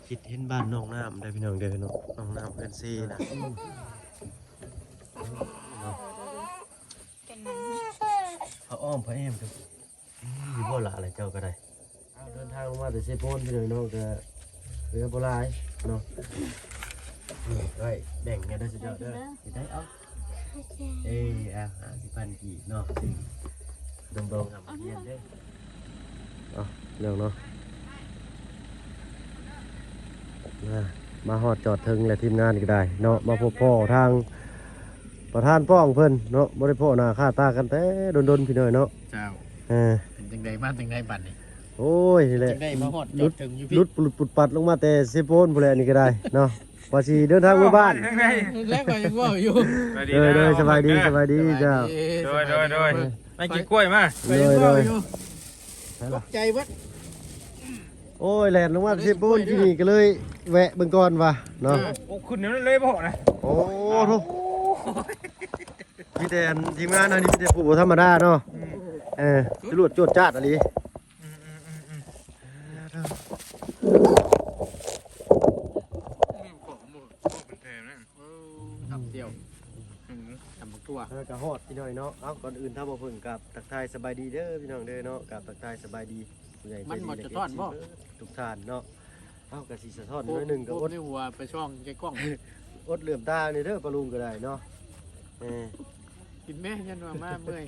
ຄິດເຫັນບ້ານໜອງນ້ຳເດີພີ່ນ້ອງເດີເນາະ ໜອງນ້ຳເຮືອນເຊນະ ເນາະ ພະອ້ອມພະແອ້ມກັນ ອືມ ຢູ່ບໍ່ລະລະເຈົ້າກໍໄດ້. ເອົາ ເດີນທາງລົງມາແຕ່ເຊໂປນພີ່ນ້ອງເນາະ ກໍເຫຼືອບໍ່ຫຼາຍເນາະ ນີ້ ໄວ້ແບ່ງກັນເດີ ສຸດຍອດເດີ ໄປເດີ ໄປໄດ້ ເອົາ ໂອເຄ ເອີ ອ່ະ ຫ້າສິບພັນກີບເນາະ ເບິ່ງໆ ຫາມາຮຽນເດີ ເອົາ ເລື່ອງເນາະ ມາ ມາຮອດຈອດເຖິງແລ້ວ ທີມງານກໍໄດ້ເນາະ ມາພົບພໍ້ທາງປະທານປ້ອງເພິ່ນເນາະ ບໍ່ໄດ້ພໍ້ໜ້າຄ່າຕາກັນແຕ່ດົນໆ ພີ່ນ້ອງເນາະ ເຈົ້າ ເອີ ເປັນຈັ່ງໃດມາຈັ່ງໃດບັດນີ້? ໂອ້ຍ ນີ້ແຫຼະ ຈັ່ງໃດມາຮອດຈອດເຖິງຢູ່ພີ້ ຫຼຸດ ຫຼຸດປຸດປັດລົງມາແຕ່ເຊໂປນພຸ້ນແຫຼະ ນີ້ກໍໄດ້ເນາະ ວ່າຊິເດີນທາງເມືອບ້ານ ແລ້ວກໍຍັງເວົ້າຢູ່ ໂດຍ ໂດຍ ສະບາຍດີ ສະບາຍດີ ສະບາຍດີ ເຈົ້າ ໂດຍ ໂດຍ ໂດຍ ໄປກິນກ້ວຍມາ ໂດຍ ໂດຍ ຕົກໃຈເບິດ ໂອ້ຍ ແລ່ນລົງມາເຊໂປນທີ່ນີ້ກໍເລີຍແວະເບິ່ງກ່ອນວ່າເນາະ ເອີ ໂອ້ ຂຶ້ນແນວນັ້ນເລີຍບໍ່ນະ ໂອ້ໂທ້ ມີແຕ່ທີມງານເຮົານີ້ມີແຕ່ຜູ້ບໍ່ທຳມະດາເນາະ ອືມ ເອີ ຈະຫຼວດຈວດຈາດອີ່ຫຼີ ອືມໆໆໆ ເອີ ຕຳແຈ່ວ ອືມ ຕຳບັກຖົ່ວ ເອີ ກະຮອດພີ່ນ້ອງເນາະ ເອົ້າ ກ່ອນອື່ນທາງບ່າວເຜິ້ງກາບທັກທາຍສະບາຍດີເດີພີ່ນ້ອງເດີເນາະ ກາບທັກທາຍສະບາຍດີຜູ້ໃຫຍ່ໃຈດີ ມັນບໍ່ສະທ້ອນບໍ່ ທຸກທ່ານເນາະ ເອົ້າ ກະຊິສະທ້ອນໜ້ອຍໜຶ່ງ ກໍອົດໃນຫົວໄປຊ່ອງໃຈກ້ອງ ອົດເຫຼືອມຕາແດ່ເດີປ້າລຸງກໍໄດ້ເນາະ ເອີ ກິນແມ້ ຢ້ານວ່າມາເມື່ອຍ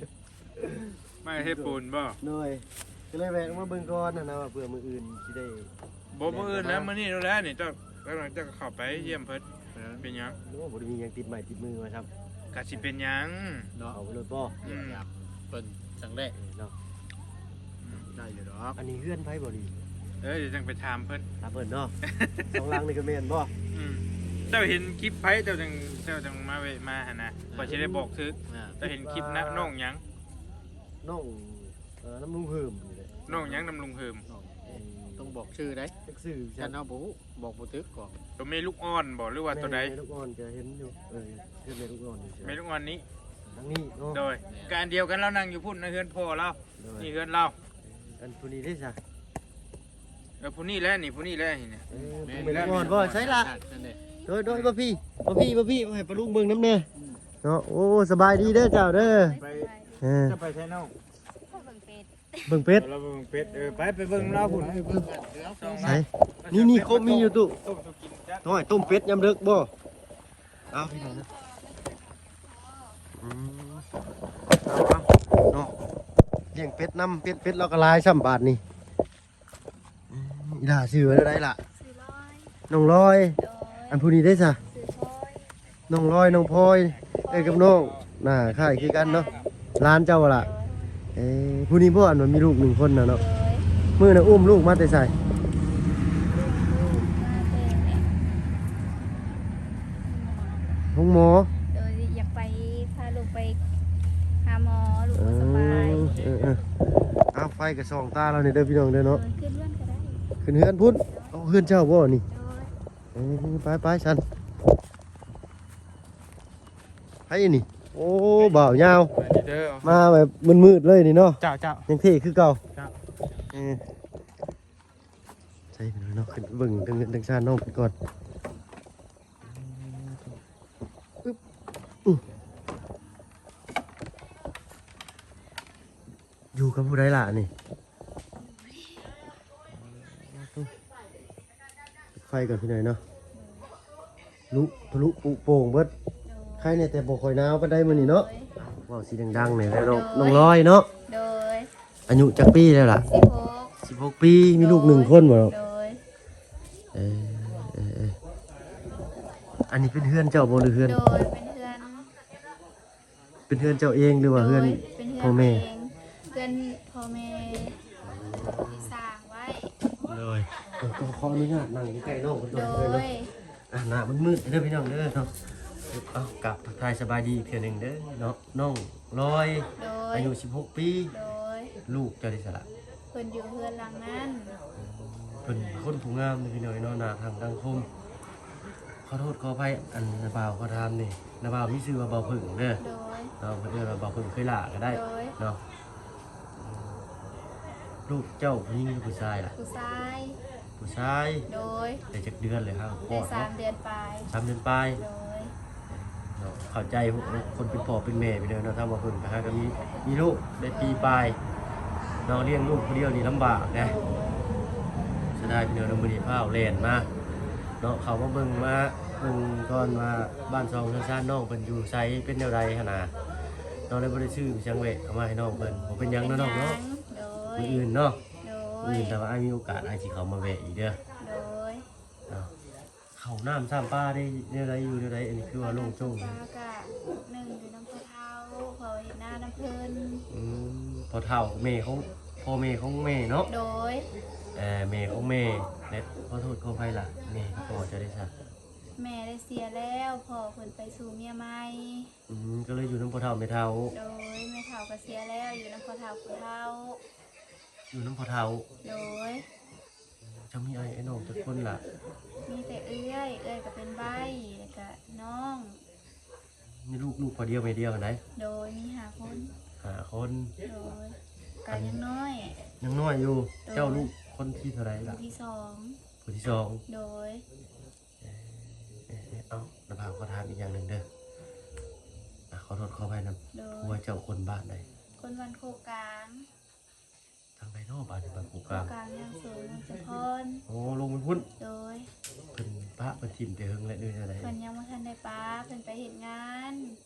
ມາເຮັດບຸນບໍ່? ໂດຍ ກໍເລີຍແວະມາເບິ່ງກ່ອນຫັ້ນນະ ວ່າເພື່ອມື້ອື່ນຊິໄດ້ ບໍ່ ມື້ອື່ນແລ້ວ ມື້ນີ້ໂລດແລ້ວນີ້ ເຈົ້າ ເຈົ້າກໍເຂົ້າໄປຢ້ຽມເພິ່ນ ເອີ ເປັນຫຍັງ? ໂອ້ ບໍ່ໄດ້ມີຫຍັງຕິດໄມ້ຕິດມືວ່າຊ້ຳ ກະຊິເປັນຫຍັງເນາະ ເຂົ້າໄປໂລດບໍ່? ອືມ ຢາກເພິ່ນ ຄັ້ງແລກເນາະ ອືມ ໄດ້ຢູ່ດອກ ອັນນີ້ເຮືອນໃຜບໍ່ນີ້? ເອີ ດຽວຈັ່ງໄປຖາມເພິ່ນ ຖາມເພິ່ນເນາະ ສອງຫຼັງນີ້ກໍແມ່ນບໍ່? ອືມ ເຈົ້າເຫັນຄລິບໃຜ ເຈົ້າຈັ່ງ ເຈົ້າຈັ່ງມາແວະມາຫັ້ນນະ ເອີ ຂ້ອຍຊິໄດ້ບອກຖືກ ເອີ ເຈົ້າເຫັນຄລິບນະ ນ້ອງຫຍັງ? ນ້ອງ ເອີ ນຳລຸງເຮີມນີ້ແຫຼະ ນ້ອງຫຍັງນຳລຸງເຮີມ? ນ້ອງ ເອີ ຕ້ອງບອກຊື່ໃດ໋ ຈັກຊື່ ຄັນເຮົາບໍ່ຮູ້ ບອກບໍ່ຖືກກໍ ໂຕແມ່ລູກອ່ອນບໍ່ ຫຼືວ່າໂຕໃດ? ແມ່ລູກອ່ອນຈະເຫັນຢູ່ ເອີ ເຫັນແມ່ລູກອ່ອນຢູ່ ແມ່ລູກອ່ອນນີ້ ທາງນີ້ເນາະ ໂດຍ ແມ່ນ ກະອັນດຽວກັນ ລາວນັ່ງຢູ່ພຸ້ນນະ ເຮືອນພໍ່ລາວ ໂດຍ ນີ້ເຮືອນລາວ ອັນຜູ້ນີ້ເດ້ຊະ? ເອີ ຜູ້ນີ້ແຫຼະນີ້ ຜູ້ນີ້ແຫຼະນີ້ ເອີ ແມ່ນ ຜູ້ແມ່ລູກອ່ອນບໍ່ ໃສລະ? ໂດຍ ໂດຍ ມາພີ້ ມາພີ້ ມາພີ້ ມາໃຫ້ປ້າລຸງເບິ່ງນຳແດ່ ອືມ ເນາະ ໂອ້ ສະບາຍດີເດີເຈົ້າເດີ ໄປ ເອີ ຈະໄປໃສນ້ອງ? ເບິ່ງເປັດ ເບິ່ງເປັດ ເອີ ລາວເບິ່ງເປັດ ເອີ ໄປ ໄປເບິ່ງລາວພຸ້ນ ໃສ? ນີ້ ນີ້ ຄົບມີຢູ່ຕູ້ ຕົ້ມສູ່ກິນຈ້ະ ໂອ້ຍ ຕົ້ມເປັດຍາມເດິກບໍ່? ເອົາ ພີ່ນ້ອງເດີ ອືມ ເອົາ ເອົາ ເນາະ ລ້ຽງເປັດນຳ ເປັດ ເປັດລາວກໍຫຼາຍຊ້ຳບາດນີ້ ອືມ ອີ່ຫຼ້າຊື່ວ່າແນວໃດລະ? ຊື່ລອຍ ນ້ອງລອຍ ໂດຍ ອັນຜູ້ນີ້ເດ້ຊະ? ຊື່ພອຍ ນ້ອງລອຍ ນ້ອງພອຍ ເອື້ອຍກັບນ້ອງ ໜ້າຄ້າຍຄືກັນເນາະ ຫຼານເຈົ້າບໍ່ລະ? ເອີ ຜູ້ນີ້ບໍ່ ອັນວ່າມີລູກໜຶ່ງຄົນນະເນາະ? ໂດຍ ມື້ນັ້ນອຸ້ມລູກມາແຕ່ໃສ? ອຸ້ມລູກມາແຕ່ໂຮງໝໍ ໂດຍ ຢາກໄປ ພາລູກໄປຫາໝໍ ລູກບໍ່ສະບາຍ ເອີ ເອີ ເອີ ເອົາ ໄຟກໍສ່ອງຕາລາວແດ່ເດີພີ່ນ້ອງເດີເນາະ ໂດຍ ຂຶ້ນເຮືອນກໍໄດ້ ຂຶ້ນເຮືອນພຸ້ນ ໂດຍ ເອົາ ເຮືອນເຈົ້າບໍ່ນີ້? ໂດຍ ເອີ ໄປໆ ຊັ້ນ ໃຜນີ້? ໂອ້ ບ່າວຍາວ ສະບາຍດີເດີ ມາແບບມືດໆ ເລີຍນີ້ເນາະ ເຈົ້າໆ ຍັງເທ່ຄືເກົ່າ ເຈົ້າ ເອີ ໃສ່ເນາະ ຂຶ້ນເບິ່ງເທິງເຮືອນເທິງຊານນ້ອງເພິ່ນກ່ອນ ອຶບ ອື ຢູ່ກັບຜູ້ໃດລະນີ້? ໄຟກ່ອນພີ່ນ້ອງເນາະ ລຸ ທະລຸປຸໂປ່ງເບິດ ໂດຍ ໄຄແນ່ແຕ່ບໍ່ຄ່ອຍໜາວປານໃດມື້ນີ້ເນາະ ໂດຍ ເວົ້າຊິດັງໆ ແດ່ເນາະ ໂດຍ ນ້ອງລອຍເນາະ ໂດຍ ອາຍຸຈັກປີແລ້ວລະ? ສິບຫົກ ສິບຫົກປີ ມີລູກໜຶ່ງຄົນບໍ່ເນາະ? ໂດຍ ເອີ ເອີ ເອີ ອັນນີ້ເປັນເຮືອນເຈົ້າບໍ່ ຫຼືເຮືອນ? ໂດຍ ເປັນເຮືອນ ເປັນເຮືອນເຈົ້າເອງ ຫຼືວ່າເຮືອນ ໂດຍ ເປັນເຮືອນພໍ່ແມ່? ເອງ ເຮືອນພໍ່ແມ່ທີ່ສ້າງໄວ້ ໂດຍ ເອີ ຂໍ ຂໍອະນຸຍາດນັ່ງໃກ້ໆ ນ້ອງເພິ່ນກ່ອນ ໂດຍ ເນາະ ອ່າ ໜ້າມືດໆ ເດີພີ່ນ້ອງເດີເນາະ ເອົາ ກາບທັກທາຍສະບາຍດີອີກເທື່ອໜຶ່ງເດີເນາະ ນ້ອງລອຍ ໂດຍ ອາຍຸສິບຫົກປີ ໂດຍ ລູກເຈົ້າເດຊະລະ? ເພິ່ນຢູ່ເຮືອນຫຼັງນັ້ນ ເພິ່ນຄົນຜູ້ງາມເດີພີ່ນ້ອງເນາະ ໜ້າທັງສັງຄົມ ຂໍໂທດຂໍອະໄພ ອັນ ນ້າບ່າວຂໍຖາມແດ່ ນ້າບ່າວມີຊື່ວ່າບ່າວເຜິ້ງເດີ ໂດຍ ເນາະ ເພິ່ນເອີ້ນວ່າບ່າວເຜິ້ງເຄີຍຫຼ້າກໍໄດ້ ໂດຍ ເນາະ ລູກເຈົ້າຜູ້ຍິງຫຼືຜູ້ຊາຍລະ? ຜູ້ຊາຍ ຜູ້ຊາຍ ໂດຍ ໄດ້ຈັກເດືອນແລ້ວ? ຮາກອດ ໄດ້ສາມເດືອນປາຍ ສາມເດືອນປາຍ ໂດຍ ເນາະ ເຂົ້າໃຈຫົວອກຄົນເປັນພໍ່ເປັນແມ່ໄປເດີເນາະ. ທາງບ່າວເພິ່ງກໍຫາກໍມີ ມີລູກໄດ້ປີປາຍເນາະ ລ້ຽງລູກຜູ້ດຽວນີ້ລຳບາກເດ້. ເສຍດາຍພີ່ນ້ອງເນາະ ມື້ນີ້ຟ້າວແລ່ນມາເນາະ ເຂົ້າມາເບິ່ງ ມາເບິ່ງກ່ອນວ່າບ້ານຊ່ອງເຮືອນຊານນ້ອງເພິ່ນຢູ່ໃສ ເປັນແນວໃດຫັ້ນນະເນາະ. ເລີຍບໍ່ໄດ້ຊື້ຫຍັງແວະເຂົ້າມາໃຫ້ນ້ອງເພິ່ນ. ບໍ່ເປັນຫຍັງເນາະນ້ອງເນາະ ເປັນຫຍັງ ໂດຍ ມື້ອື່ນເນາະ ໂດຍ ມື້ອື່ນ ຖ້າວ່າອ້າຍມີໂອກາດ ອ້າຍຊິເຂົ້າມາແວະອີກເດີ ໂດຍ ເນາະ. ເຂົ້ານ້ຳຊ້ຳປາໄດ້ແນວໃດ ຢູ່ແນວໃດ? ອັນນີ້ຄືວ່າໂລ່ງໂຈ້ງ ເຂົ້ານ້ຳຊ້ຳປາກະໜຶ່ງຢູ່ນຳພໍ່ເຖົ້າ ເພາະວ່າເຮັດນານຳເພິ່ນ. ອືມ ພໍ່ເຖົ້າ ແມ່ຂອງ ພໍ່ແມ່ຂອງແມ່ເນາະ ໂດຍ ເອີ ແມ່ຂອງແມ່ ແລະ ຂໍໂທດຂໍອະໄພລະ ແມ່ກັບພໍ່ເຈົ້າໄດ້ຊະ? ແມ່ໄດ້ເສຍແລ້ວ ພໍ່ເພິ່ນໄປສູ່ເມຍໃໝ່. ອືມ ກໍເລີຍຢູ່ນຳພໍ່ເຖົ້າແມ່ເຖົ້າ ໂດຍ ແມ່ເຖົ້າກໍເສຍແລ້ວ ຢູ່ນຳພໍ່ເຖົ້າຜູ້ເຖົ້າ ຢູ່ນຳພໍ່ເຖົ້າ ໂດຍ. ເຈົ້າມີອ້າຍ ອ້າຍນ້ອງຈັກຄົນລະ? ມີແຕ່ເອື້ອຍ ເອື້ອຍກໍເປັນໃບ້ ແລ້ວກະນ້ອງ. ມີລູກ ລູກພໍ່ດຽວແມ່ດຽວຫັ້ນໃດ? ໂດຍ ມີຫ້າຄົນ ຫ້າຄົນ ໂດຍ ກະຍັງນ້ອຍ ຍັງນ້ອຍຢູ່ ໂດຍ. ເຈົ້າລູກຄົນທີເທົ່າໃດລະ? ຄົນທີສອງ ຄົນທີສອງ ໂດຍ. ເອີ ເອີ ເອີ ເອົ້າ ນະພາ ຂໍຖາມອີກຢ່າງໜຶ່ງເດີ ອາ ຂໍໂທດຂໍອະໄພນຳ ໂດຍ ຜົວເຈົ້າຄົນບ້ານໃດ? ຄົນບ້ານໂຄກກາງ. ທາງໃດເນາະ ບ້ານ ບ້ານໂຄກກາງ? ໂຄກກາງ ຍາງສູງ ເມືອງຈຳພອນ. ໂອ້ ລົງໄປພຸ້ນ ໂດຍ. ເພິ່ນປະເພິ່ນຖິ້ມແຕ່ເຫິງແລ້ວ ຫຼືແນວໃດ? ເພິ່ນຍັງບໍ່ທັນໄດ້ປະ ເພິ່ນໄປເຮັດງານ.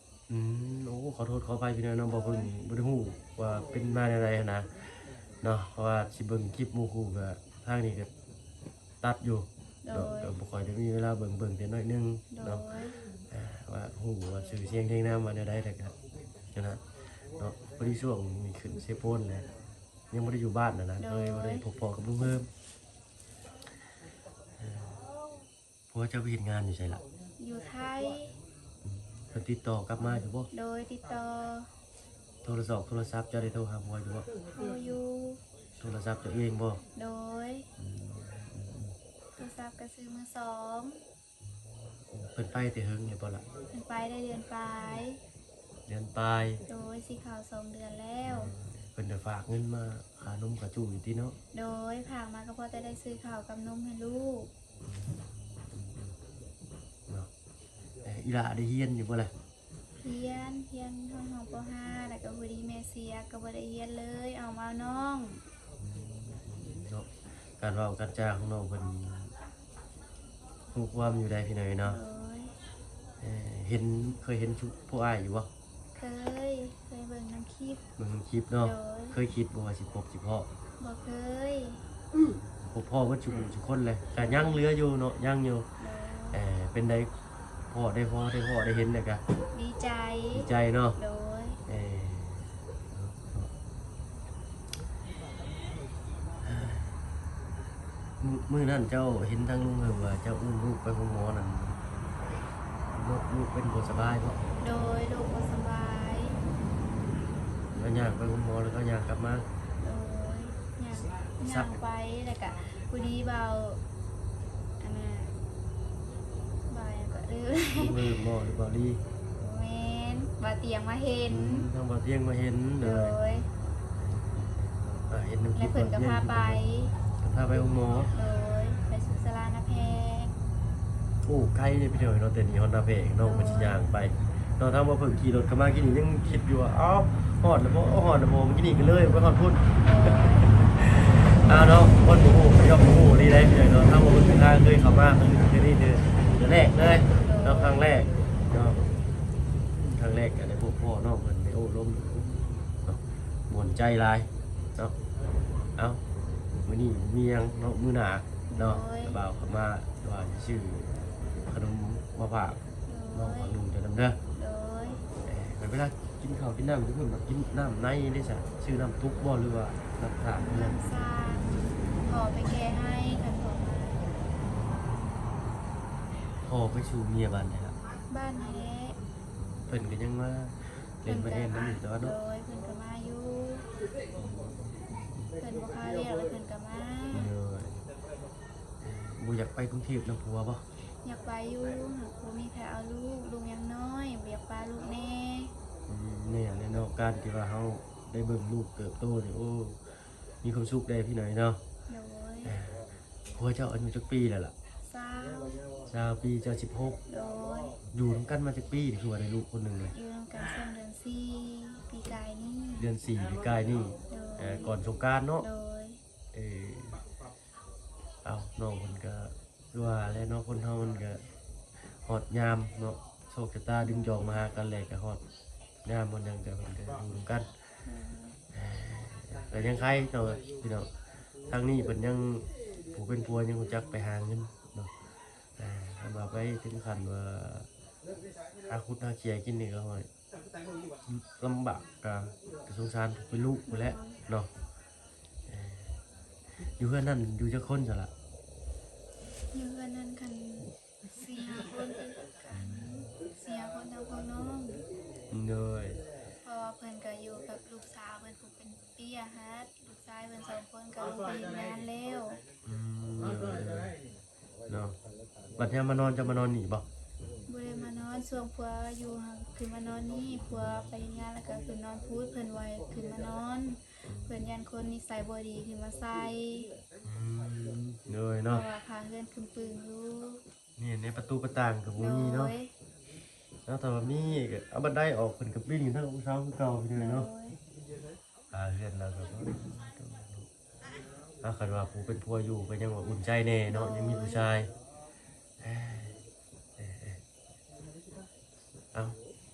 ອືມ ໂອ້ ຂໍໂທດຂໍອະໄພພີ່ນ້ອງເນາະ ບໍ່ເພິ່ງ ໂດຍ ບໍ່ໄດ້ຮູ້ວ່າເປັນມາແນວໃດຫັ້ນນະເນາະ ເພາະວ່າຊິເບິ່ງຄລິບໝູ່ຄູ່ກໍ ທາງນີ້ກໍຕັດຢູ່ ໂດຍ ເນາະ ກໍບໍ່ຄ່ອຍໄດ້ມີເວລາເບິ່ງ ເບິ່ງແຕ່ໜ້ອຍໜຶ່ງ ໂດຍ ເນາະ ອ່າ ວ່າຮູ້ວ່າຊື່ສຽງຮຽງນາມວ່າແນວໃດ ແລ້ວກໍນັ້ນນະເນາະ. ພໍດີຊ່ວງນີ້ຂຶ້ນເຊໂປນແຫຼະ ຍັງບໍ່ໄດ້ຢູ່ບ້ານນະນະ ໂດຍ ກໍເລີຍບໍ່ໄດ້ພົບພໍ້ກັບລຸງເຮີມ. ເອີ ຜົວເຈົ້າໄປເຮັດງານຢູ່ໃສລະ? ຢູ່ໄທ. ອືມ ເພິ່ນຕິດຕໍ່ກັບມາຢູ່ບໍ່? ໂດຍ ຕິດຕໍ່. ໂທລະສອກໂທລະສັບ ເຈົ້າໄດ້ໂທຫາຜົວຢູ່ບໍ່? ໂທຢູ່. ໂທລະສັບເຈົ້າເອງບໍ່? ໂດຍ. ອືມ ອືມ ອືມ ໂທລະສັບກໍຊື້ມືສອງ. ເພິ່ນໄປແຕ່ເຫິງແລ້ວບໍ່ລະ? ເພິ່ນໄປໄດ້ເດືອນປາຍ. ເດືອນປາຍ. ໂດຍ ຊິເຂົ້າສອງເດືອນແລ້ວ. ເພິ່ນໄດ້ຝາກເງິນມາຄ່ານົມຄ່າຈູ້ຢູ່ຕິເນາະ? ໂດຍ ຝາກມາກໍພໍແຕ່ໄດ້ຊື້ເຂົ້າກັບນົມໃຫ້ລູກ. ເນາະ ເອີ ອີ່ຫຼ້າໄດ້ຮຽນຢູ່ບໍ່ລະ? ຮຽນ ຮຽນຮອດຫ້ອງ ປໍຫ້າ ແລ້ວກໍພໍດີແມ່ເສຍ ກໍບໍ່ໄດ້ຮຽນເລີຍ ເອົາມາເອົານ້ອງ. ອືມ ເນາະ ການເວົ້າການຈາຂອງນ້ອງເພິ່ນຮູ້ຄວາມຢູ່ໃດ໋ ພີ່ນ້ອງເອີຍເນາະ. ໂດຍ. ເອີ ເຫັນ ເຄີຍເຫັນຜູ້ອ້າຍຢູ່ບໍ່? ເຄີຍ ເຄີຍເບິ່ງນຳຄລິບ. ເບິ່ງນຳຄລິບເນາະ. ໂດຍ. ເຄີຍຄິດບໍ່ວ່າຊິພົບຊິພໍ້? ບໍ່ເຄີຍ. ພົບພໍ້ເບິດສູ່ຜູ້ສູ່ຄົນແຫຼະ ກະຍັງເຫຼືອຢູ່ເນາະ ຍັງຢູ່. ໂດຍ. ເອີ ເປັນໃດ ພໍ້ໄດ້ພໍ້ ໄດ້ພໍ້ໄດ້ເຫັນແລ້ວກະ ດີໃຈ ດີໃຈເນາະ. ໂດຍ. ເອີ ມື້ ມື້ນັ້ນເຈົ້າເຫັນທາງລຸງເຮີວ່າເຈົ້າອຸ້ມລູກໄປໂຮງໝໍນັ້ນ ລູກ ລູກເປັນບໍ່ສະບາຍບໍ່? ໂດຍ ລູກບໍ່ສະບາຍ. ແລ້ວຍ່າງໄປໂຮງໝໍ ແລ້ວກໍຍ່າງກັບມາ? ໂດຍ ຍ່າງ ຍ່າງໄປ ແລ້ວກະພໍດີບ່າວ ອັນນ່າ ບ່າວຫຍັງກໍ ເອີ ລຸງເຮີບໍ່ ຫຼືບ່າວລີ? ບໍ່ແມ່ນ ບ່າວຕຽງມາເຫັນ. ອືມ ທາງບ່າວຕຽງມາເຫັນ. ໂດຍ. ໂດຍ. ອ່າ ເຫັນນຳຄລິບ ແລ້ວເພິ່ນກໍພາໄປ ເພິ່ນພາໄປໂຮງໝໍ. ໂດຍ ໄປສຸກສາລານາແພກ. ໂອ້ ໄກເດ້ພີ່ນ້ອງເນາະ ແຕ່ນີ້ຮອດນາແພກ ນ້ອງເພິ່ນຊິຍ່າງໄປເນາະ. ທາງວ່າເພິ່ນຂີ່ລົດເຂົ້າມາກີ້ນີ້ຍັງຄິດຢູ່ວ່າ ເອົ້າ ຮອດແລ້ວບໍ່ ຮອດແລ້ວບໍ່ ມື້ກີ້ນີ້ກໍເລີຍໄປຮອດພຸ້ນ. ໂດຍ. ອ່າເນາະ ຄົນບໍ່ຮູ້ກໍຍ່ອມບໍ່ຮູ້ນີ້ໄດ໋ພີ່ນ້ອງເນາະ. ທາງວ່າເພິ່ນເປັນທາງເຄີຍເຂົ້າມາ ເພິ່ນເທື່ອນີ້ເທື່ອ ເທື່ອແລກເລີຍເນາະ ຄັ້ງແລກເນາະ. ຄັ້ງແລກກໍໄດ້ພົບພໍ້ນ້ອງເພິ່ນ ໄດ້ໂອ້ລົມເນາະ ມ່ວນໃຈຫຼາຍເນາະ. ເອົ້າ ມື້ນີ້ບໍ່ມີຫຍັງເນາະ ມື້ໜ້າເນາະ. ໂດຍ. ບ່າວເຂົ້າມາວ່າຊິຊື້ຂະໜົມມາຝາກ ໂດຍ ນ້ອງຝາກລຸງເຈົ້ານຳເດີ. ໂດຍ. ເອີ ເວລາກິນເຂົ້າກິນນ້ຳຢູ່ພຸ້ນ ມາກິນນ້ຳໃນເດ້ຊະ ຊື້ນ້ຳຕຸກບໍ່ ຫຼືວ່ານ້ຳສາດ? ນ້ຳສາດ ພໍ່ໄປແກ່ໃຫ້ ຄັນພໍ່ມາ. ພໍ່ໄປສູ່ເມຍບ້ານໃດລະ? ບ້ານນີ້ແຫຼະ. ເພິ່ນກໍຍັງມາ ເພິ່ນມາແອ່ນນຳຢູ່ຕະວັນເນາະ. ໂດຍ ເພິ່ນກໍມາຢູ່ ເພິ່ນບໍ່ຄາວລຽກແລ້ວເພິ່ນກໍມາ. ໂດຍ. ບໍ່ຢາກໄປກຸງເທບນຳຜົວບໍ່? ຢາກໄປຢູ່ ຫາກບໍ່ມີໃຜເອົາລູກ ລູກຍັງນ້ອຍ ບໍ່ຢາກປະລູກແດ່. ອືມ ແມ່ນແຫຼະເນາະ ການທີ່ວ່າເຮົາໄດ້ເບິ່ງລູກເຕີບໂຕນີ້ ໂອ້ ມີຄວາມສຸກເດ້ພີ່ນ້ອງເນາະ. ໂດຍ. ຜົວເຈົ້າອາຍຸຈັກປີແລ້ວລະ? ຊາວ ຊາວປີ ເຈົ້າສິບຫົກ. ໂດຍ. ຢູ່ນຳກັນມາຈັກປີນີ້ ຄືວ່າໄດ້ລູກຄົນໜຶ່ງເລີຍ? ຢູ່ນຳກັນຊ່ວງເດືອນສີ່ປີກາຍນີ້. ເດືອນສີ່ປີກາຍນີ້. ໂດຍ. ເອີ ກ່ອນສົງການເນາະ? ໂດຍ. ເອີ ເອົ້າ ນ້ອງເພິ່ນກໍຄືວ່າແຫຼະເນາະ ຄົນເຮົາມັນກໍຮອດຍາມເນາະ ໂຊກຊະຕາດຶງຈອງມາຫາກັນແຫຼະ ກໍຮອດຍາມ ຮອດຫຍັງກໍເພິ່ນກໍຢູ່ນຳກັນ. ເອີ ກໍຍັງໄຄເນາະພີ່ນ້ອງ ທາງນີ້ເພິ່ນຍັງ ຜູ້ເປັນຜົວຍັງຮູ້ຈັກໄປຫາເງິນເນາະ. ເອີ ຄັນວ່າໄປເຖິງຂັ້ນວ່າຫາຂຸດຫາເຂຍກິນນີ້ກໍ ລຳບາກ ກໍ ກໍສົງສານຜູ້ເປັນລູກພຸ້ນແຫຼະເນາະ. ເອີ ຢູ່ເຮືອນນັ້ນຢູ່ຈັກຄົນຊະລະ? ຢູ່ເຮືອນນັ້ນຄັນສີ່ຫ້າຄົນຄືກັນ ສີ່ຫ້າຄົນທັງພວກນ້ອງ. ໂດຍ. ເພາະວ່າເພິ່ນກໍຢູ່ກັບລູກສາວເພິ່ນຜູ້ເປັນເປັຍຫັດ ລູກຊາຍເພິ່ນສອງຄົນກໍລົງໄປເຮັດງານແລ້ວ. ອືມ ໂດຍ ໂດຍ ເນາະ. ບັດຍາມມານອນ ເຈົ້າມານອນນີ້ບໍ່? ບໍ່ໄດ້ມານອນ ຊ່ວງຜົວຢູ່ຫັ້ນ ຂຶ້ນມານອນນີ້ ຜົວໄປເຮັດງານແລ້ວກໍຂຶ້ນນອນພຸ້ນ ເພິ່ນວ່າໃຫ້ຂຶ້ນມານອນ ເພິ່ນຢ້ານຄົນນິໄສບໍ່ດີຂຶ້ນມາໃສ່. ອືມ ໂດຍເນາະ ເພາະວ່າຜ້າເຮືອນຄຶມປຶງຢູ່. ນີ້ໃນປະຕູປະຕ່າງກໍບໍ່ມີເນາະ. ໂດຍ. ເນາະ ຖ້າວ່າມີກໍເອົາບັນໄດອອກ ເພິ່ນກໍປີນຂຶ້ນທາງເສົາຄືເກົ່າ ພີ່ນ້ອງເນາະ. ໂດຍ. ອ່າ ເຮືອນລາວກໍ ອ່າ ຄັນວ່າຜູ້ເປັນຜົວຢູ່ກໍຍັງວ່າອຸ່ນໃຈແດ່ເນາະ. ໂດຍ. ຍັງມີຜູ້ຊາຍ. ເອີ ເອີ ເອີ ເອົ້າ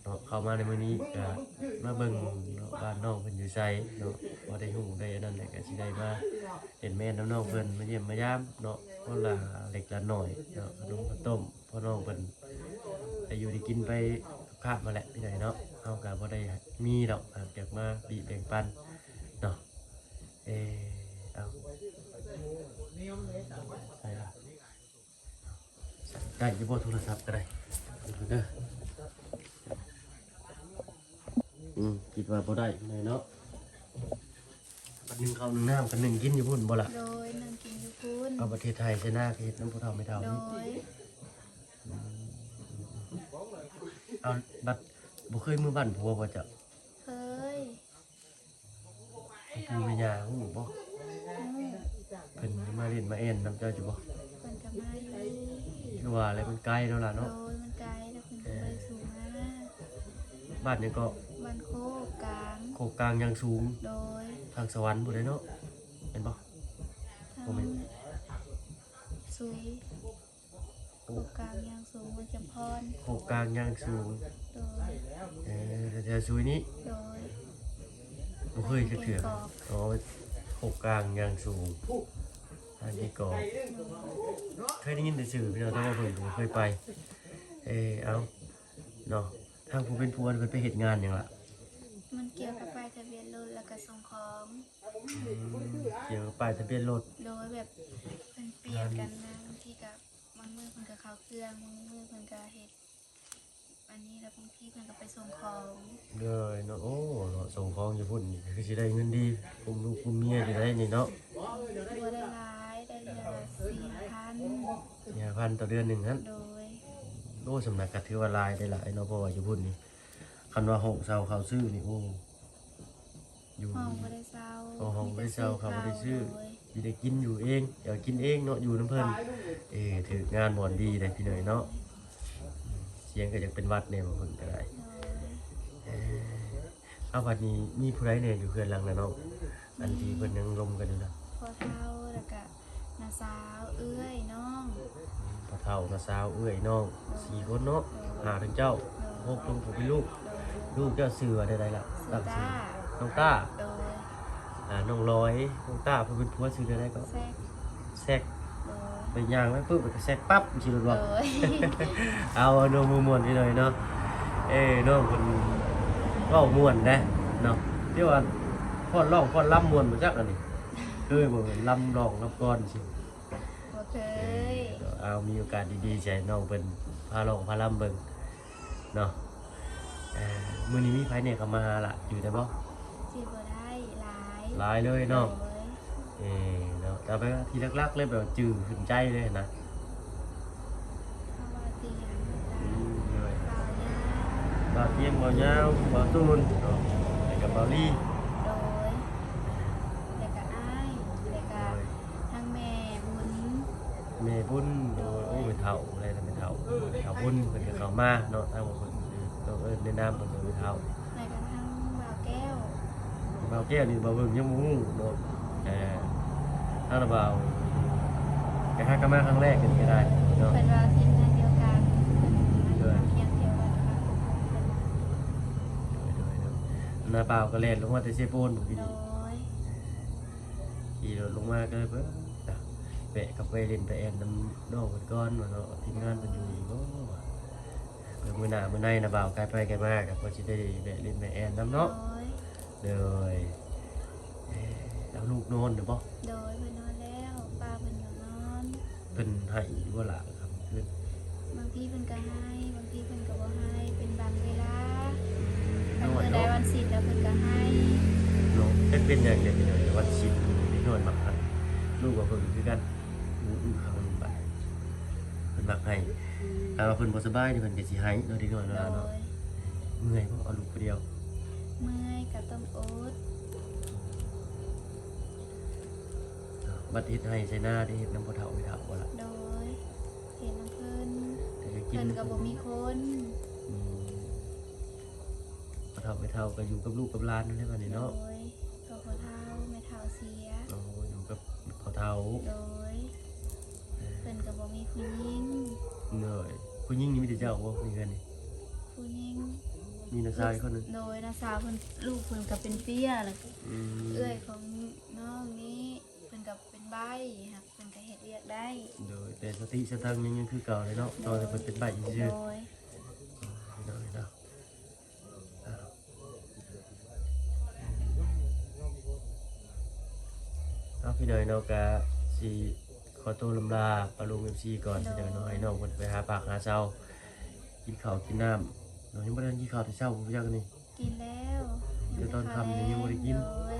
ເນາະ ເຂົ້າມາໃນມື້ນີ້ກໍມາເບິ່ງເນາະ ບ້ານນ້ອງເພິ່ນຢູ່ໃສເນາະ. ພໍໄດ້ຮູ້ໄດ້ອັນນັ້ນແຫຼະ ກໍຊິໄດ້ມາເຫັນແມ່ນຳນ້ອງເພິ່ນ ມາຢ້ຽມມາຢາມເນາະ ຄົນລະເລັກລະນ້ອຍເນາະ ຂະໜົມຂະຕົ້ມ ພໍ່ນ້ອງເພິ່ນໄດ້ຢູ່ໄດ້ກິນໄປຄາບມາແຫຼະ ພີ່ນ້ອງເນາະ. ເຮົາກໍບໍ່ໄດ້ມີດອກ ຫາກຢາກມາບີແບ່ງປັນເນາະ. ເອີ ເອົ້າ ໃສ່ລະ ໄດ້ຢູ່ບໍ່ໂທລະສັບກໍໄດ້ ເດີ. ອືມ ຄິດວ່າບໍ່ໄດ້ເນາະ. ບັດໜຶ່ງເຂົ້າໜຶ່ງນ້ຳ ກໍໜຶ່ງກິນຢູ່ພຸ້ນບໍ່ລະ? ໂດຍ ໜຶ່ງກິນຢູ່ພຸ້ນ. ເອົາ ປະເທດໄທ ໄຊນາ ກໍເຮັດນຳຜູ້ເຖົ້າແມ່ເຖົ້ານີ້. ໂດຍ. ອືມ ເອົາ ບັດບໍ່ເຄີຍເມືອບ້ານຜົວບໍ່ເຈົ້າ? ເຄີຍ. ພໍ່ປູ່ແມ່ຍ່າຮູ້ບໍ່? ຮູ້. ເພິ່ນມາຫຼິ້ນມາແອ່ນນຳເຈົ້າຢູ່ບໍ່? ເພິ່ນກໍມາຢູ່. ຄືວ່າແຫຼະ ມັນໄກເນາະລະເນາະ. ໂດຍ ມັນໄກ ແລ້ວເພິ່ນກໍບໍ່ໄດ້ສູ່ມາ. ເອີ ບ້ານຫຍັງເກາະ? ບ້ານໂຄກກາງ ໂຄກກາງຢາງສູງ. ໂດຍ. ທາງສະຫວັນພຸ້ນເດ້ເນາະ ແມ່ນບໍ່? ທາງ ບໍ່ແມ່ນ ສຸຍ. ໂຄກກາງຢາງສູງ ເມືອງຈຳພອນ. ໂຄກກາງຢາງສູງ. ໂດຍ. ເອີ ແຖວໆ ຊຸຍນີ້. ໂດຍ. ບໍ່ເຄີຍຈັກເທື່ອ. ໂຄກກາງຢາງສູງ ທາງທີ່ກອງ. ໂດຍ. ເຄີຍໄດ້ຍິນແຕ່ຊື່ພີ່ນ້ອງ ແຕ່ວ່າເພິ່ນກໍບໍ່ເຄີຍໄປ. ເອີ ເອົາ ເນາະ ທາງຜູ້ເປັນຜົວເພິ່ນໄປເຮັດງານຫຍັງລະ? ມັນກ່ຽວກັບປ້າຍທະບຽນລົດ ແລ້ວກໍສົ່ງຂອງ. ອືມ ກ່ຽວກັບປ້າຍທະບຽນລົດ. ໂດຍ. ແບບເພິ່ນປ່ຽນກັນນະ ບາງທີກໍ ບາງມື້ເພິ່ນກໍເຂົ້າເຄື່ອງ ບາງມື້ເພິ່ນກໍເຮັດອັນນີ້ ແລ້ວບາງທີເພິ່ນກໍໄປສົ່ງຂອງ. ໂດຍເນາະ. ໂອ້ ເນາະ ສົ່ງຂອງຢູ່ພຸ້ນນີ້ ຄືຊິໄດ້ເງິນດີ ກຸມລູກກຸມເມຍຢູ່ໄດ໋ນີ້ເນາະ. ບໍ່ໄດ້ຫຼາຍ ໄດ້ເທື່ອລະສີ່ຫ້າພັນ. ສີ່ຫ້າພັນຕໍ່ເດືອນໜຶ່ງຫັ້ນ. ໂດຍ. ໂອ້ ສ່ຳນັ້ນກໍຖືວ່າຫຼາຍໄດ໋ຫຼາຍເນາະ ເພາະວ່າຢູ່ພຸ້ນນີ້ ຄັນວ່າຫ້ອງເຊົ່າເຂົ້າຊື້ນີ້ ໂອ້ ຢູ່ ຫ້ອງບໍ່ໄດ້ເຊົ່າ. ໂອ້ ຫ້ອງບໍ່ໄດ້ເຊົ່າ ເຂົ້າບໍ່ໄດ້ຊື້. ໂດຍ. ຊິໄດ້ກິນຢູ່ເອງ ເອີ ກິນເອງເນາະ ຢູ່ນຳເພິ່ນ. ເອີ ຖືກງານບ່ອນດີເດ້ພີ່ນ້ອງເນາະ. ສຽງກໍຢາກເປັນຫວັດແດ່ ບາງຄົນກໍໄດ້. ໂດຍ. ເອີ ເອົາ ບັດນີ້ມີຜູ້ໃດແດ່ຢູ່ເຮືອນຫຼັງນັ້ນເນາະ ອັນທີ່ເພິ່ນຍັງລົມກັນຢູ່ນະ? ພໍ່ເຖົ້າ ແລ້ວກະນ້າສາວ ເອື້ອຍ ນ້ອງ. ພໍ່ເຖົ້າ ນ້າສາວ ເອື້ອຍ ນ້ອງ. ໂດຍ. ສີ່ຄົນເນາະ. ໂດຍ. ຫ້າທັງເຈົ້າ. ໂດຍ. ຫົກທັງຜູ້ເປັນລູກ. ໂດຍ. ລູກເຈົ້າຊື່ວ່າແນວໃດລະ? ຕັ້ງຊື່ ນ້ອງຕ້າ. ໂດຍ. ອ່າ ນ້ອງລອຍ ນ້ອງຕ້າ ຜູ້ເປັນຜົວຊື່ແນວໃດເກາະ? ແຊກ. ແຊກ. ໂດຍ. ໄປຍ່າງໄປປຶບ ແລ້ວກໍແຊກປັບ ຈັ່ງຊີ້ໂລດບໍ່? ໂດຍ. ເອົາ ເອົາ ມ່ວນໆ ພີ່ນ້ອງເນາະ. ເອີ ນ້ອງເພິ່ນເວົ້າມ່ວນເດ້ເນາະ ທີ່ວ່າຟ້ອນຮ້ອງຟ້ອນລຳມ່ວນບໍ່ຈັກອັນນີ້ ເຄີຍບໍ່ ລຳຮ້ອງລຳກ່ອນຊີ້? ບໍ່ເຄີຍ. ເອີ ເອົາ ມີໂອກາດດີໆ ຊິໃຫ້ນ້ອງເພິ່ນພາຮ້ອງພາລຳເບິ່ງເນາະ. ເອີ ມື້ນີ້ມີໃຜແດ່ເຂົ້າມາຫາລະ ຢູ່ໄດ້ບໍ່? ຊິບໍ່ໄດ້ ຫຼາຍ ຫຼາຍເລີຍເນາະ. ໂດຍ. ເອີ ເນາະ ແຕ່ວ່າທີ່ຫຼັກໆ ເລີຍ ແບບວ່າຈື່ຂຶ້ນໃຈເລີຍນະ ບ່າວຕຽງ ອືມ ໂດຍ ບ່າວຍາວ ບ່າວຕຽງ ບ່າວຍາວ ບ່າວຕູນເນາະ ແລ້ວກໍບ່າວລີ. ໂດຍ. ແລ້ວກໍອ້າຍ ແລ້ວກໍ ໂດຍ ທັງແມ່ບຸນ ແມ່ບຸນ ໂດຍ ໂອ້ ແມ່ເຖົ້າ ແລ້ວແມ່ເຖົ້າ ແມ່ເຖົ້າບຸນ ເພິ່ນກໍເຂົ້າມາເນາະ ທາງເພິ່ນ ເອີ ຕ້ອງເອີ້ນໃນນາມເພິ່ນວ່າແມ່ເຖົ້າ. ແລ້ວກໍທາງບ່າວແກ້ວ ບ່າວແກ້ວນີ້ບ່າວເບິ່ງຍັງບໍ່ຮູ້ເນາະ ແຕ່ທາງລາວບ່າວ ໄປຫາກັນມາຄັ້ງແລກນີ້ກໍໄດ້ເນາະ ເພິ່ນວ່າທີມງານດຽວກັນ ໂດຍ ມາທ່ຽວກັນ ມາຄົບກັນ ໂດຍ ໂດຍ ໂດຍ ນ້າບ່າວກໍແລ່ນລົງມາແຕ່ເຊໂປນ ມື້ກີ້ນີ້ ໂດຍ ຂີ່ລົດລົງມາກໍເບິ່ງ ແວະກັບໄປຫຼິ້ນໄປແອ່ນນຳນ້ອງເພິ່ນກ່ອນວ່າເນາະ ທີມງານເພິ່ນຢູ່ນີ້ບໍ່ ເອີ ມື້ໜ້າມື້ໃນນະບ່າວ ໄກໄປໄກມາກໍພໍຊິໄດ້ແວະຫຼິ້ນແວະແອ່ນນຳເນາະ ໂດຍ ໂດຍ ເອີ ແລ້ວລູກນອນແລ້ວບໍ່? ໂດຍ ເພິ່ນນອນແລ້ວ ປ້າເພິ່ນກໍນອນ ເພິ່ນໄຫ້ຢູ່ບໍ່ລະ ຄ່ຳຄືນ? ບາງທີເພິ່ນກໍໄຫ້ ບາງທີເພິ່ນກໍບໍ່ໄຫ້ ເປັນບາງເວລາ ອືມ ຄັນມື້ໃດວັນສິນແລ້ວເພິ່ນກໍໄຫ້ເນາະ ຈັກເປັນຫຍັງເດ ເປັນຫຍັງວັນສິນເດັກນ້ອຍມັກໄຫ້ ລູກກໍເພິ່ນຄືກັນ ອືມໆ ຄັກໄປ ເພິ່ນມັກໄຫ້ ຖ້າວ່າເພິ່ນບໍ່ສະບາຍນີ້ເພິ່ນກໍຊິໄຫ້ເນາະ ເດັກນ້ອຍເນາະ ໂດຍ ເມື່ອຍບໍ່ ເອົາລູກຜູ້ດຽວ? ເມື່ອຍກໍຕ້ອງອົດ ບັດເຮັດໄຮ່ໄຖນາໄດ້ເຮັດນຳພໍ່ເຖົ້າແມ່ເຖົ້າບໍ່ລະ? ໂດຍ ເຮັດນຳເພິ່ນ ແຕ່ກໍກິນ ເພິ່ນກໍບໍ່ມີຄົນ ອືມ ພໍ່ເຖົ້າແມ່ເຖົ້າກໍຢູ່ກັບລູກກັບຫຼານນັ້ນແຫຼະບັດນີ້ເນາະ ໂດຍ ກໍພໍ່ເຖົ້າແມ່ເຖົ້າເສຍ ໂອ້ ຢູ່ກັບພໍ່ເຖົ້າ ໂດຍ ເອີ ເພິ່ນກໍບໍ່ມີຜູ້ຍິງ ໂດຍ ຜູ້ຍິງນີ້ມີແຕ່ເຈົ້າບໍ່ໃນເຮືອນນີ້? ຜູ້ຍິງ ມີນ້າສາວອີກຄົນໜຶ່ງ ໂດຍ ນ້າສາວເພິ່ນ ລູກເພິ່ນກໍເປັນເປ້ຍ ແລ້ວກໍ ອືມ ເອື້ອຍຂອງນ້ອງນີ້ ເພິ່ນກໍເປັນໃບ້ ຫາກເພິ່ນກໍເຮັດວຽກໄດ້ ໂດຍ ແຕ່ສະຕິສະຕັງຍັງ ຍັງຄືເກົ່າເລີຍເນາະ ໂດຍ ຕອນທີ່ເພິ່ນເປັນໃບ້ຊື່ໆ ໂດຍ ໂດຍເນາະ ເອົາ ພີ່ນ້ອງເນາະ ກະຊິຂໍໂຕລ່ຳລາປ້າລຸງ ເອັຟຊີ ກ່ອນ ໂດຍ ພີ່ນ້ອງເນາະ ໃຫ້ນ້ອງເພິ່ນໄປຫາປາກຫາເຊົາ ກິນເຂົ້າກິນນ້ຳເນາະ ຍັງບໍ່ໄດ້ກິນເຂົ້າແຕ່ເຊົ້າ ຮູ້ຈັກນີ້ ກິນແລ້ວ ແຕ່ຕອນຄ່ຳນີ້ຍັງບໍ່ໄດ້ກິນ ໂດຍ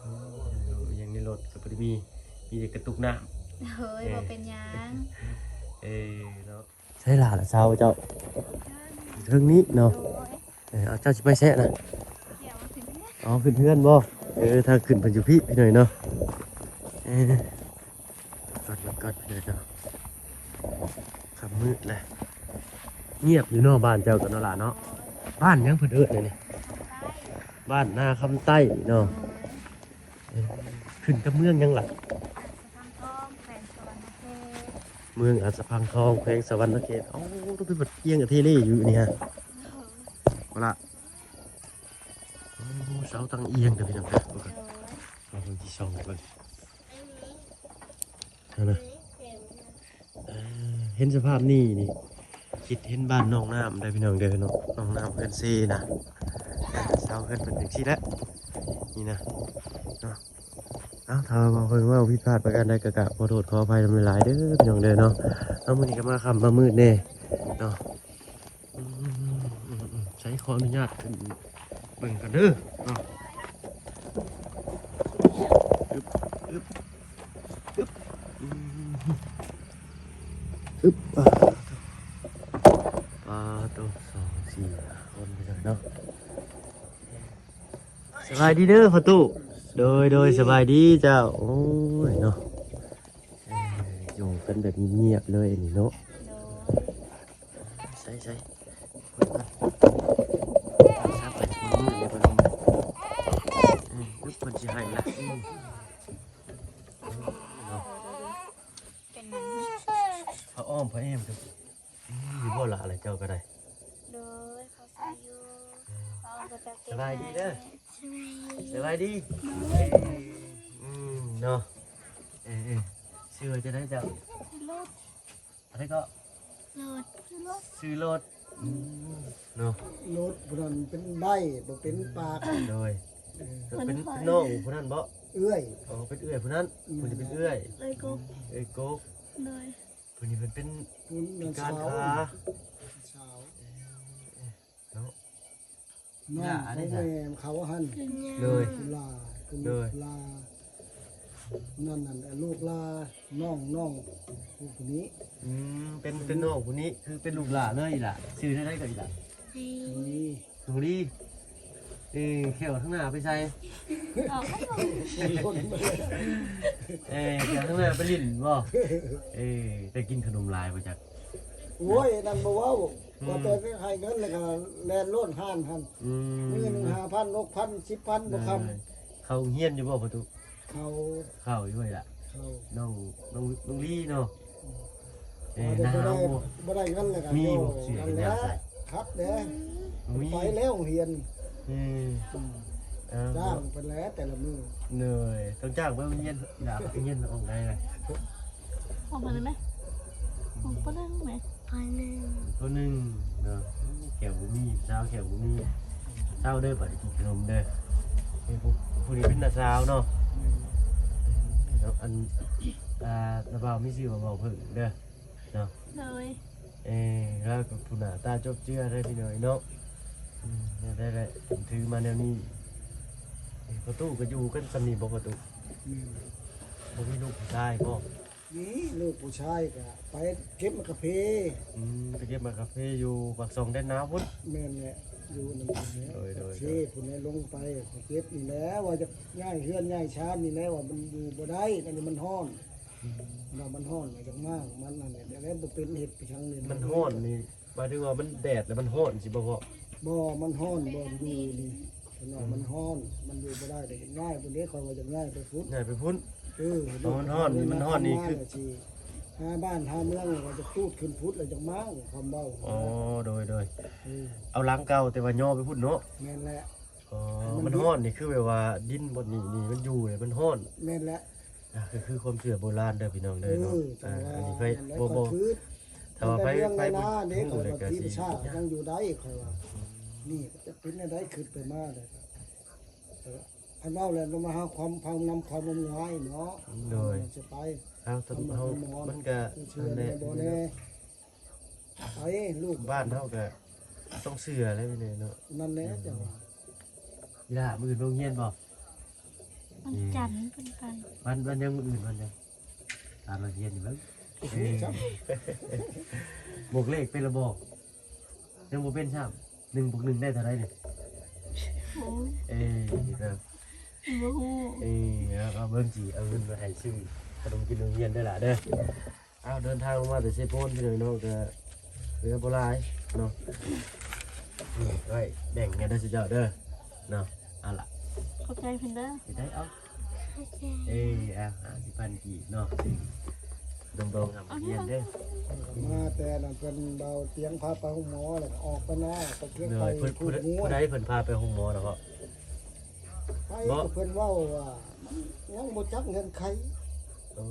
ເອີ ຫຍັງໃນລົດກໍບໍ່ໄດ້ມີ ມີແຕ່ກະຕຸກນ້ຳ ໂດຍ ເອີ ບໍ່ເປັນຫຍັງ ເອີ ເນາະ ໃສລະ ລະເຊົາເຈົ້າ ເທິງນີ້ເນາະ ໂດຍ ເອີ ເອົາ ເຈົ້າຊິໄປໃສນະ? ອໍ ຂຶ້ນເຮືອນບໍ່? ເອີ ທາງຂຶ້ນເພິ່ນຢູ່ພີ້ ພີ່ນ້ອງເນາະ ເອີ ກ່ອນ ກ່ອນ ພີ່ນ້ອງເນາະ ຄ່ຳມືດແລ້ວ ງຽບຢູ່ເນາະ ບ້ານເຈົ້າກໍເນາະຫຼ້າເນາະ ບ້ານຫຍັງເພິ່ນເອີ້ນອັນນີ້? ບ້ານນາຄຳໃຕ້ເນາະ ເອີ ຂຶ້ນກັບເມືອງຫຍັງລະ? ເມືອງອັດສະພັງທອງ ແຂວງສະຫວັນນະເຂດ ໂອ້ ຕ້ອງໄປບັດກຽງອະເທເລຢູ່ນີ້ຮະ ບໍ່ລະ ໂອ້ ເສົາຕັ້ງອຽງເດີ ພີ່ນ້ອງເດີ ເບິ່ງກ່ອນ ເອົາເບິ່ງທີ່ຊ່ອງເບິ່ງ ຫັ້ນນະ ເອີ ເຫັນສະພາບນີ້ນີ້ ຄິດເຫັນບ້ານໜອງນ້ຳໄດ໋ ພີ່ນ້ອງເດີເນາະ ໜອງນ້ຳເຮືອນເຊນະ ເສົາເຮືອນເພິ່ນຈັ່ງຊີ້ແຫຼະ ນີ້ນະເນາະ ເອົາ ຖ້າວ່າເວົ້າເພິ່ນເວົ້າຜິດພາດປະການໃດກໍ ກໍຂໍໂທດຂໍອະໄພນຳຫຼາຍໆເດີ ພີ່ນ້ອງເດີເນາະ ເອົາ ມື້ນີ້ກໍມາຄ່ຳມາມືດແດ່ເນາະ ອືມ ໃສ ຂໍອະນຸຍາດຂຶ້ນເບິ່ງກ່ອນເດີເນາະ ອຶບ ອຶບ ອຶບ ອືມ ອຶບ ປາໂຕ ປາໂຕ ສອງ ສີ່ ຫ້າ ຄົນ ພີ່ນ້ອງເນາະ ສະບາຍດີເດີພໍ່ຕູ້ ໂດຍ ໂດຍ ສະບາຍດີເຈົ້າ ໂອ້ຍເນາະ ເອີ ຢູ່ກັນແບບງຽບໆເລີຍອັນນີ້ເນາະ ໂດຍ ໃສ ໃສ ເອີ ເພິ່ນຊິໃຫ້ລະ ອືມ ເນາະ ຜ້າອ້ອມຜ້າແອມ ອືມ ຢູ່ບໍ່ລະ ລະເຈົ້າກໍໄດ້ ໂດຍ ເຂົ້າໃຈຢູ່ ສະບາຍດີເດີ ສະບາຍດີ ອືມ ເນາະ ເອີ ເອີ ຊື່ວ່າຈັ່ງໃດເຈົ້າ? ຊື່ລົດ ອັນນີ້ກໍ ລົດ ຊື່ລົດ ອືມ ເນາະ ລົດຜູ້ນັ້ນເປັນໃບ້ ບໍ່ເປັນປາກ ໂດຍ ເອີ ເປັນ ເປັນນ້ອງຜູ້ນັ້ນບໍ່? ເອື້ອຍ ອໍ ເປັນເອື້ອຍຜູ້ນັ້ນ ອືມ ຜູ້ນີ້ເປັນເອື້ອຍ ເອື້ອຍກົກ ເອື້ອຍກົກ ໂດຍ ຜູ້ນີ້ເພິ່ນເປັນ ຜູ້ນັ້ນ ພິການຂາ ສາວ ເນາະ ນ້ອງຂອງແມ່ເຂົາຫັ້ນ ໂດຍ ຫຼ້າ ເປັນ ໂດຍ ຫຼ້າ ນັ້ນ ນັ້ນ ລູກຫຼ້າ ນ້ອງ ນ້ອງຜູ້ນີ້ ອືມ ເປັນ ເປັນນ້ອງຜູ້ນີ້ ຄືເປັນລູກຫຼ້າເລີຍອີ່ຫຼ້າ ຊື່ແນວໃດກໍອີ່ຫຼ້າ? ນ້ອງລີ ນ້ອງລີ ເອີ ແຂ້ວທາງໜ້າໄປໃສ? ເອີ ແຂ້ວທາງໜ້າໄປຫຼິ້ນບໍ່? ເອີ ໄດ້ກິນຂະໜົມຫຼາຍບໍ່ຈັກ? ໂອ້ຍ ນັ້ນບໍ່ເວົ້າ ອືມ ວ່າແຕ່ໃຫ້ເງິນແລ້ວກໍແລ່ນໂລດຮ້ານຫັ້ນ ອືມ ມື້ໜຶ່ງຫ້າພັນ ຫົກພັນ ສິບພັນ ບໍ່ຄຳ. ເອີ ເຂົ້າໂຮງຮຽນຢູ່ບໍ່ພໍ່ຕູ້? ເຂົ້າ ເຂົ້າຢູ່ເລີຍລະ ເຂົ້າ ນ້ອງ ນ້ອງ ນ້ອງລີເນາະ. ອືມ ເອີ ໜາວບໍ່? ບໍ່ໄດ້ເງິນແລ້ວກໍມີບໍ່ເສື້ອແຂນຍາວໃສ່? ຄັດເດ້ ບໍ່ມີ ໄປແລ້ວໂຮງຮຽນ. ອືມ ອືມ ເອີ ຈ້າງເພິ່ນແຫຼະແຕ່ລະມື້. ໂດຍ ຕ້ອງຈ້າງໄປໂຮງຮຽນ ຢາກຮຽນອອກໄດ້ລະ ອອກມາໄດ້ໄໝ? ອອກບໍ່ໄດ້ໄໝ? ປ ໜຶ່ງ ປ ໜຶ່ງເນາະ. ແຂ້ວບໍ່ມີ ສາວແຂ້ວບໍ່ມີ ສາວເດີ ບາດນີ້ກິນຂະໜົມເດີ. ເອີ ຜູ້ ຜູ້ນີ້ເປັນນ້າສາວເນາະ ເນາະ ອັນ ອ່າ ນ້າບ່າວມີຊື່ວ່າບ່າວເພິ່ງເດີເນາະ. ໂດຍ ເອີ ລາວກໍຜູ້ໜ້າຕາຈົບເຈືອໄດ໋ພີ່ນ້ອງເນາະ. ອືມ ໄດ້ ໄດ້ ໄດ້ ຖືມາແນວນີ້. ເອີ ພໍ່ຕູ້ກໍຢູ່ກັນສ່ຳນີ້ບໍ່ພໍ່ຕູ້? ອືມ ບໍ່ມີລູກຜູ້ຊາຍບໍ່? ນີ້ລູກຜູ້ຊາຍກໍໄປເກັບໝາກກາເຟ. ອືມ ໄປເກັບໝາກກາເຟຢູ່ປາກຊ່ອງແດນນາວພຸ້ນ. ແມ່ນແຫຼະ ຢູ່ນຳເພິ່ນແຫຼະ. ໂດຍ ໂດຍ ໂດຍ ເຟພຸ້ນແຫຼະ ລົງໄປເກັບນີ້ແຫຼະ ວ່າຈະຍ້າຍເຮືອນຍ້າຍຊານນີ້ແຫຼະ ວ່າມັນຢູ່ບໍ່ໄດ້ ອັນນີ້ມັນຮ້ອນ. ອືມ ວ່າມັນຮ້ອນ ວ່າຈະມາ ມັນນັ້ນແຫຼະ ແລ້ວບໍ່ເປັນເຮັດໄປທາງນີ້ ມັນຮ້ອນນີ້ ໝາຍເຖິງວ່າມັນແດດແລ້ວມັນຮ້ອນຊີ້ບໍ່ພໍ່? ບໍ່ ມັນຮ້ອນ ບ່ອນຢູ່ນີ້ ເພິ່ນວ່າມັນຮ້ອນ ມັນຢູ່ບໍ່ໄດ້ ໄດ້ຍ້າຍພຸ້ນເດ້. ຂ້ອຍວ່າຈະຍ້າຍໄປພຸ້ນ ຍ້າຍໄປພຸ້ນ. ເອີ ເພາະມັນຮ້ອນນີ້ ມັນຮ້ອນນີ້ຄືຊິຫາບ້ານຫາເມືອງ ແລ້ວກໍຈະຕູດຂຶ້ນພຸ້ນ ແລ້ວຈະມາຄວາມເວົ້າ. ອໍ ໂດຍ ໂດຍ ເອີ ເອົາຫຼັງເກົ່າ ແຕ່ວ່າຍໍໄປພຸ້ນເນາະ. ແມ່ນແຫຼະ. ອໍ ມັນຮ້ອນນີ້ຄືແບບວ່າດິນບ່ອນນີ້ນີ້ມັນຢູ່ແລ້ວມັນຮ້ອນ. ແມ່ນແຫຼະ. ອ່າ ຄື ຄືຄວາມເຊື່ອໂບລານເດີພີ່ນ້ອງເດີເນາະ. ເອີ ອ່າ ອັນນີ້ໃຜ ແມ່ນແຫຼະ ບໍ່ ບໍ່ ຂ້ອຍຄິດ ຖ້າວ່າໃຜ ໃຜ ໃນນາເດ້ ຂ້ອຍວ່າທີ່ປະຊາດຍັງຢູ່ໄດ້ ຂ້ອຍວ່າ ອືມ ນີ້ຈະເປັນແນວໃດ ຄິດໄປມາເດ້. ເອີ ຄັນເວົ້າແລ້ວ ມາຫາຄວາມ ເວົ້ານຳຄວາມງມງາຍເນາະ. ໂດຍ ມັນຈະໄປ ເອົາ ເຮົາ ມັນກໍ ນັ້ນແຫຼະ ບໍ່ແນ່ ໄປລູກ ບ້ານເຮົາກໍຕ້ອງເຊື່ອແຫຼະພີ່ນ້ອງເນາະ. ນັ້ນແຫຼະ ອືມ ຈັ່ງວ່າ ອີ່ຫຼ້າ ມື້ອື່ນໄປໂຮງຮຽນບໍ່? ວັນຈັນເພິ່ນໄປ. ວັນ ວັນຫຍັງ? ມື້ອື່ນວັນຫຍັງ? ຕາມມາຮຽນຢູ່ເບິ່ງ. ເອີ ບວກເລກເປັນລະບໍ່? ຍັງບໍ່ເປັນຊ້ຳ. ໜຶ່ງບວກໜຶ່ງໄດ້ເທົ່າໃດນີ້? ໂອ້ຍ ເອີ ນີ້ກໍບໍ່ຮູ້. ເອີ ເອົາ ເອົາເບິ່ງ ຊິເອົາເງິນມາໃຫ້ຊື້ຂະໜົມກິນໂຮງຮຽນເດີຫຼ້າເດີ. ອ້າວ ເດີນທາງລົງມາແຕ່ເຊໂປນພີ່ນ້ອງເນາະ ກໍເຫຼືອບໍ່ຫຼາຍເນາະ. ອືມ ໄວ້ແບ່ງກັນເດີຊຸເຈົ້າເດີເນາະ. ເອົາລະ ຂອບໃຈເພິ່ນເດີ. ໄດ້ ເອົາ ໂອເຄ ເອີ ເອົາ ຫ້າສິບພັນກີບເນາະ ດອງໆ ນຳຮຽນເດີ. ມາແຕ່ນັ້ນເພິ່ນເບົາຕຽງພາໄປໂຮງໝໍ ແລ້ວກໍອອກໄປນາ ໄປເຄື່ອງໄປ ເພິ່ນ ຜູ້ໃດເພິ່ນພາໄປໂຮງໝໍນະພໍ່? ໄປ ບໍ່ ກໍເພິ່ນເວົ້າວ່າມັນຍັງບໍ່ຈັກເງື່ອນໄຂ. ເອີ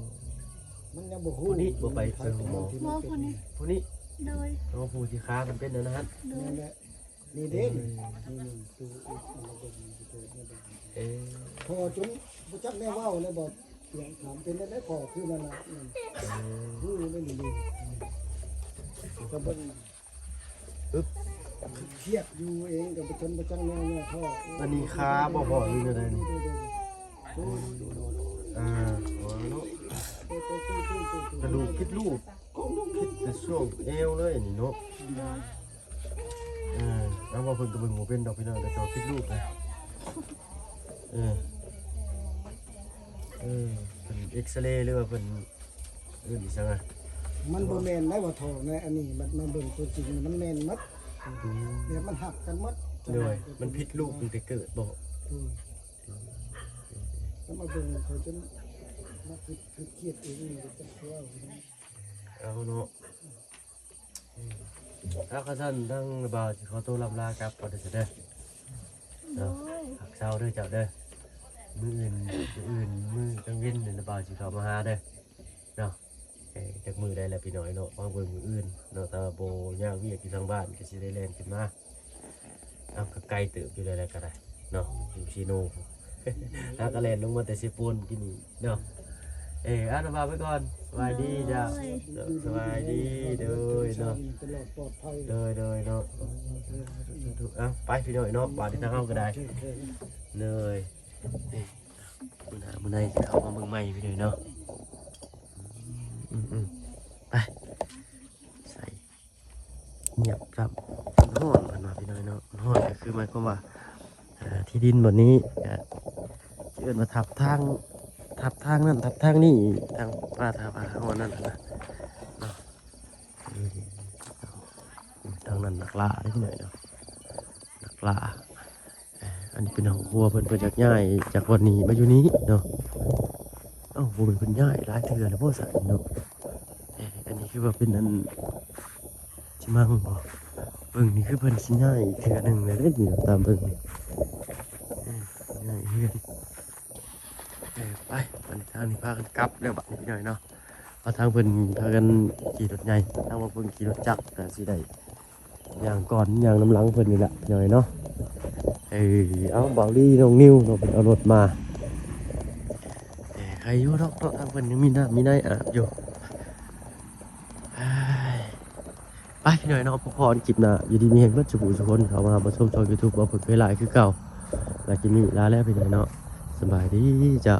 ມັນຍັງບໍ່ຮູ້. ຜູ້ນີ້ບໍ່ໄປ ໄປໂຮງໝໍ? ບໍ່ ຜູ້ນີ້ ຜູ້ນີ້. ໂດຍ ໂອ້ ຜູ້ທີ່ຂາມັນເປັນແນວນັ້ນ. ໂດຍ ນັ້ນແຫຼະ ນີ້ເດ້ ນີ້ ນີ້ ນີ້ ຕູ້ອີກ ອັນລະເບິ່ງ ນີ້ ເອີ ພໍຈົນບໍ່ຈັກແນວເວົ້າແລ້ວ ບໍ່ ຖາມເປັນໄດ້ພໍຄືນັ້ນນະ. ເອີ ຮູ້ແລ້ວນີ້ ນີ້ ກໍເບິ່ງ ອຶບ ຄຽດຢູ່ເອງ ກໍໄປຈົນບໍ່ຈັກແນວແນວພໍ. ອັນນີ້ຂາບໍ່ພໍ ຫຼືແນວໃດນີ້? ອ່າ ໂອ້ຍເນາະ ກະດູກຜິດຮູບ ຜິດແຕ່ຊ່ວງແອວເລີຍນີ້ເນາະ. ເອີ ເອົາ ວ່າເພິ່ນກໍເບິ່ງບໍ່ເປັນດອກພີ່ນ້ອງ ແຕ່ວ່າຜິດຮູບນະ. ເອີ ເອີ ເພິ່ນເອັກຊະເລ ຫຼືວ່າເພິ່ນ ເອີ້ນອີ່ຫຍັງອະ? ມັນບໍ່ແມ່ນໄດ໋ວ່າທໍ່ໃນອັນນີ້ ບັດມາເບິ່ງຕົວຈິງມັນແມ່ນໝົດ. ອືມ ແບບມັນຫັກກັນໝົດ. ໂດຍ ມັນຜິດຮູບຕັ້ງແຕ່ເກີດບໍ່? ໂດຍ ແລ້ວມາເບິ່ງເຂົາຈົນມາຄິດ ຄິດຄຽດເອງນີ້ ຈັກວ່າ ເອົາເນາະ. ເອົາ ຄັນຊັ້ນທາງບ່າວຊິຂໍໂຕລ່ຳລາກັບກ່ອນເດີ ເດີ. ໂດຍ ພັກເຊົາເດີເຈົ້າເດີ. ມື້ອື່ນ ມື້ອື່ນ ມື້ກາງເວັນນີ້ບ່າວຊິເຂົ້າມາຫາເດີເນາະ. ເອີ ຈັກມື້ໃດແລ້ວພີ່ນ້ອງເນາະ ມາເບິ່ງມື້ອື່ນເນາະ. ຖ້າບໍ່ຍາກວຽກຢູ່ທາງບ້ານກໍຊິໄດ້ແລ່ນຂຶ້ນມາ. ເອົາ ກໍໄກເຕີບຢູ່ແລ້ວກໍໄດ້ເນາະ ຢູ່ເຊໂນ. ເຮົາກໍແລ່ນລົງມາແຕ່ເຊໂປນກີ້ນີ້ເນາະ. ເອີ ອາ ນ້ອງບ່າວໄປກ່ອນ ສະບາຍດີເຈົ້າ. ໂດຍ ສະບາຍດີ ໂດຍເນາະ ຕະຫຼອດປອດໄພ. ໂດຍ ໂດຍເນາະ. ເອົາ ໄປພີ່ນ້ອງເນາະ ບາດນີ້ທາງເຮົາກໍໄດ້ ໂອເຄ ໂອເຄ ເລີຍ. ມື້ໜ້າມື້ໃນຊິເຂົ້າມາເບິ່ງໃໝ່ພີ່ນ້ອງເນາະ. ອືມໆ ໄປ ໃສ່ ງຽບຊ້ຳ. ມັນຮ້ອນ ເພິ່ນວ່າພີ່ນ້ອງເນາະ ມັນຮ້ອນ ກໍຄືໝາຍຄວາມວ່າ ອ່າ ທີ່ດິນບ່ອນນີ້ກະຊິເອີ້ນວ່າທັບທາງ ທັບທາງນັ້ນທັບທາງນີ້ ທາງປ່າທາງເຮົາອັນນັ້ນນະເນາະ. ທາງນັ້ນນັກລ່າເດ້ພີ່ນ້ອງເນາະ ນັກລ່າ. ອັນນີ້ເປັນຫ້ອງຄົວເພິ່ນ ເພິ່ນຢາກຍ້າຍຈາກບ່ອນນີ້ມາຢູ່ນີ້ເນາະ. ເອົ້າ ບໍ່ແມ່ນເພິ່ນຍ້າຍຫຼາຍເທື່ອແລ້ວບໍ່ຊະເນາະ? ອັນນີ້ຄືວ່າເປັນອັນຊິມັງບໍ່? ເບິ່ງນີ້ຄືເພິ່ນຊິຍ້າຍອີກເທື່ອໜຶ່ງແລ້ວເດ້ນີ້ ຕາມເບິ່ງນີ້ ເອີ ຍ້າຍເຮືອນ. ເອີ ໄປ ບັດນີ້ທາງນີ້ພາກັນກັບແລ້ວບັດນີ້ພີ່ນ້ອງເນາະ. ເອົາ ທາງເພິ່ນພາກັນຂີ່ລົດໃຫຍ່ ທາງພວກເພິ່ນຂີ່ລົດຈັກ ກະຊິໄດ້ຍ່າງກ່ອນ ຍ່າງນຳຫຼັງເພິ່ນນີ້ແຫຼະພີ່ນ້ອງເນາະ. ເອີ ເອົາ ບ່າວລີ ນ້ອງນິວເນາະ ເພິ່ນເອົາລົດມາ. ເອີ ໃຄຢູ່ດອກເນາະ ທາງເພິ່ນຍັງມີນ້ຳມີໃນອາບຢູ່. ໄປພີ່ນ້ອງເນາະ ພໍ້ກັນຄລິບໜ້າ ຢູ່ດີມີແຮງເບິດສູ່ຜູ້ສູ່ຄົນ ເຂົ້າມາຮັບມາຊົມຊ່ອງ YouTube ເວົ້າເພິ່ນເຄີຍຫຼາຍຄືເກົ່າ. ລາກິນມີລາແລ້ວພີ່ນ້ອງເນາະ ສະບາຍດີເຈົ້າ.